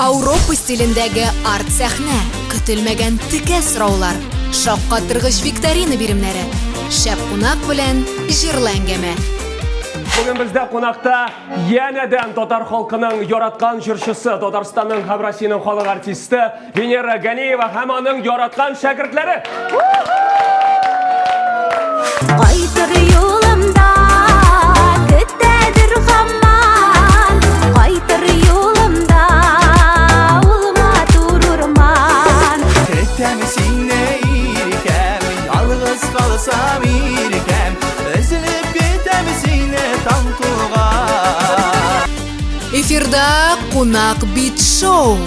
Ауропа стилендәге арт-сәхнә, көтелмәгән текә сораулар, шаккатыргыч викторина биремнәре, шәп кунак белән җырлы әңгәмә. Бүген бездә кунакта янәдән татар халкының яраткан җырчысы, Татарстанның һәм Россиянең халык артисты Венера Ганиева һәм аның яраткан шәкертләре. Кайтыр юлымда көтәдер һаман, Кайтыр юлымда ул матур урман. Көтәм сине, иркәм, ялгыз калсам, иркәм, Өзелеп көтәм сине таң туган. Эфирда Кунак бит шоу.